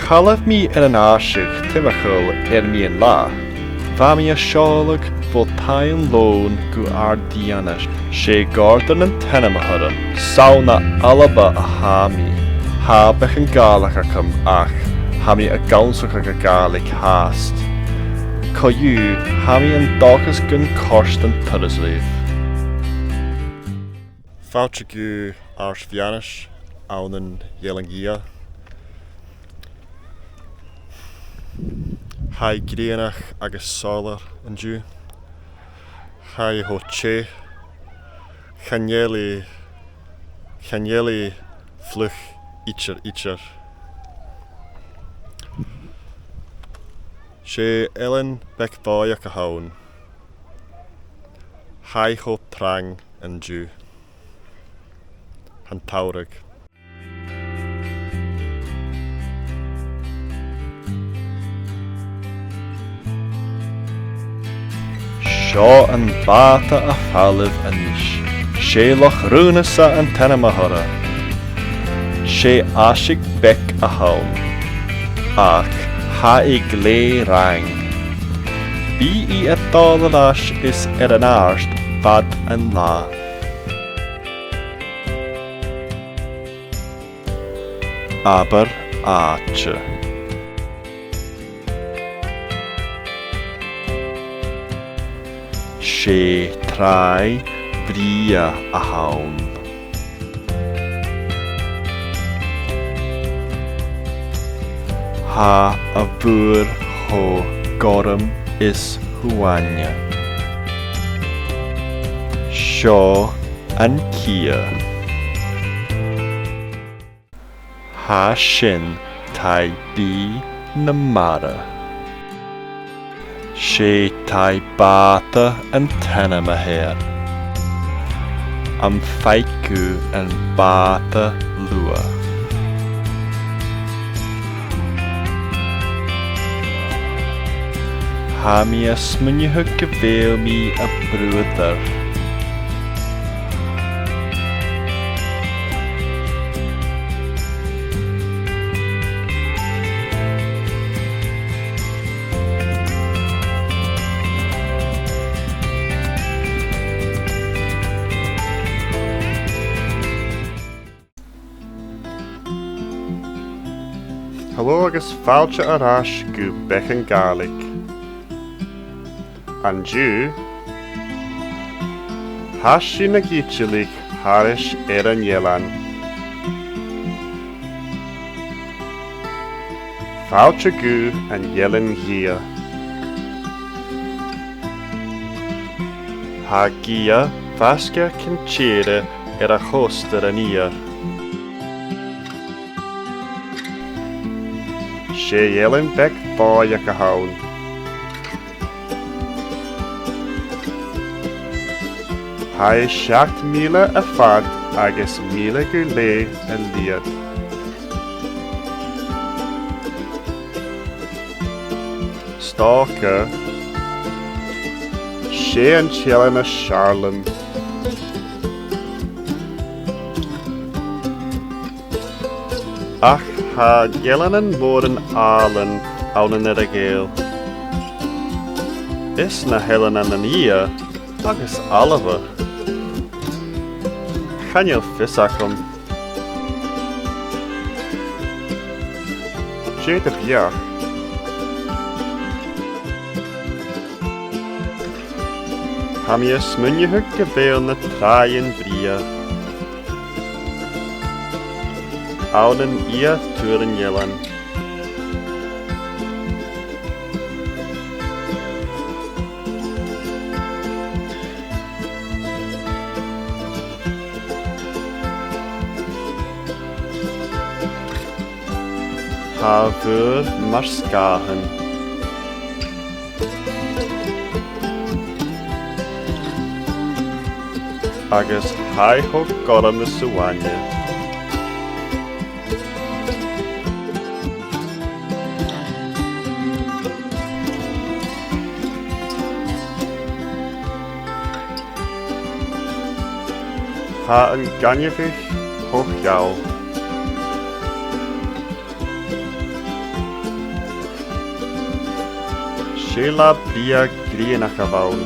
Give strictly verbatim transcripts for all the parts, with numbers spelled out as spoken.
Chaidh mi air an aiseag timcheall air meadhan-latha. Bha mi a' seòladh bho Taigh an Lòin gu Àird Fhianais. 'S e Gordon an t-ainm a th' orm. 'S ann à Alba a tha mi. Tha beagan Gàidhlig agam ach tha mi ag ionnsachadh Gàidhlig fhathast. Co-dhiù, tha mi an dòchas gun còrd an turas ribh. Fàilte gu Àird Fhianais ann an Eilean Ghiogha. Tha i grianach agus soilleir an-diugh. Tha i cho teth. Chan eil i, chan eil i fliuch idir, idir. 'S e eilean beag bòidheach a th' ann. Tha i cho trang an-diugh. Tha an t-samhradh. Seo am bàta a' falbh a-nis. 'S e Loch Raonasa an t-ainm a th' oirre. 'S e aiseag beag a th' ann, ach tha i glè thrang. Bidh i a' dol air ais is air an àird fad an latha. Abair àite. 'S e tràigh brèagha a th' ann. Tha a' mhuir cho gorm is uaine. Seo an cidhe. Tha sin taigh-bìdh na mara. 'S e Taigh Bàta an t-ainm a th' air. Am faic thu am bàta luath? Tha mi a' smaoineachadh gu bheil mi a' bruadar. Hello agus fàilte air ais gu Beagan Gàidhlig. An-diugh, tha sinn ag itealaich thairis air an eilean. Fàilte gu an Eilean Ghiogha. Tha Giogha faisg air Cinn Tìre air a' chosta an iar. 'S e eilean beag bòidheach a th' ann. Tha e seachd mìle a dh'fhad agus mìle gu leth a leud. 'S dòcha 's e an t-eilean as fheàrr leam. Ach tha eileanan mòra àlainn ann an Earra-Ghàidheal. Is na h-Eileanan an Iar agus Alba. Chan eil fios agam. Dè do bheachd? Tha mi a' smaoineachadh gu bheil na tràighean brèagha ann an iar-thuath an eilein. Tha a' mhuir mar sgàthan. Agus tha i cho gorm is uaine. Tha an gainmheach cho geal. Seall am briathar grianach a bh' ann.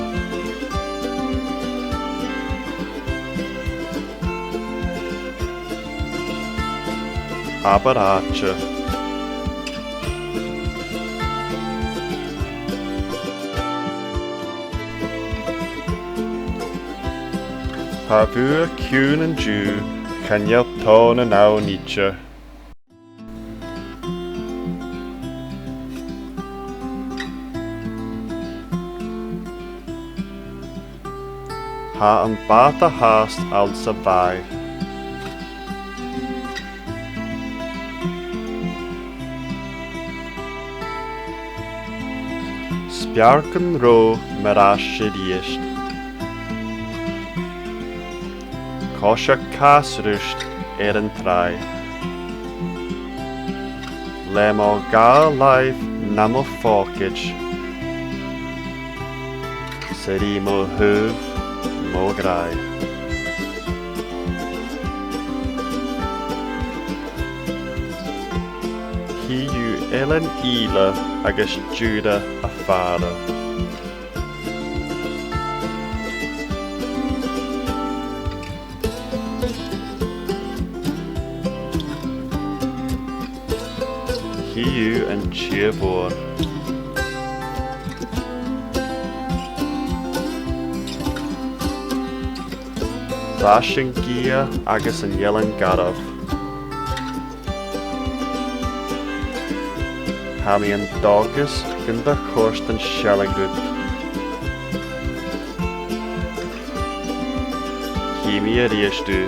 Abair àite. Tha bùth ciùin an-diugh, chan eil tòrr ann idir. Tha am bàta fhathast anns a' bhàgh. Speir gun robh mi air ais a-rithist. Coiseachd casruisgte air an tràigh. Le mo dhà làimh nam phòcaid. 'S i ri mo thaobh mo ghràidh. Chì thu Eilean Ìle agus Diùra a' fàire. Chì thu an tìr-mòr. Bàs an Giogha agus an Eilean Garbh. Tha mi an dòchas gun do chòrd an sealladh riut. Chì mi a-rithist thu.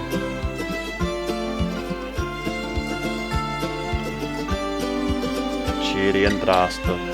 Tìoraidh an-dràsta.